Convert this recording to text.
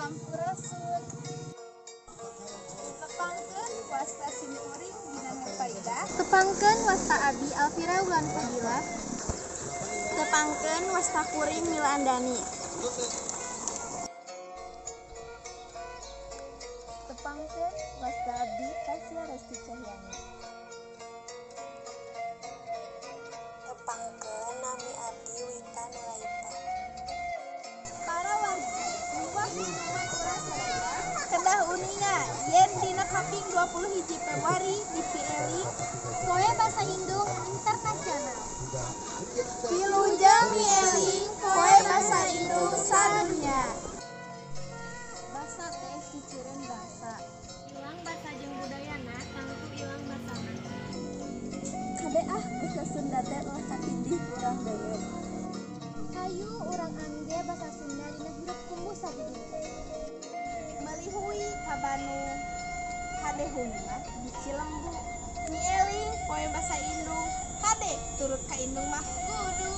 Sampurasun. Tepangkeun wasta simkuring Dina Nurfaidah. Tepangkeun wasta abdi Alfira Wulan Fadila. Tepangkeun wasta kuring Mila Andani. Tepangkeun wasta abdi Tasya Resti Cahyani. Tepangkeun nami abdi Wita Nuraipa. Para wargi luwih minuman urang sadaya kedah uninga yen dina kaping 21 Februari dipieling Poe Basa Indung Internasional. Wilujeng mieling Poe Basa Indung sadunya. Basa teh ciciren bangsa. Ilang basa jeung budayana tangtu ilang basana. Kade ah basa Sunda teh ulah katindih ku urang dewek. Hayu urang angge basa Sunda dina hirup kumbuh sadidinten. Meuli hui ka Bandung hade hui mah di Cilembu. Mieling Poe Basa Indung kade turut ka indung mah kudu.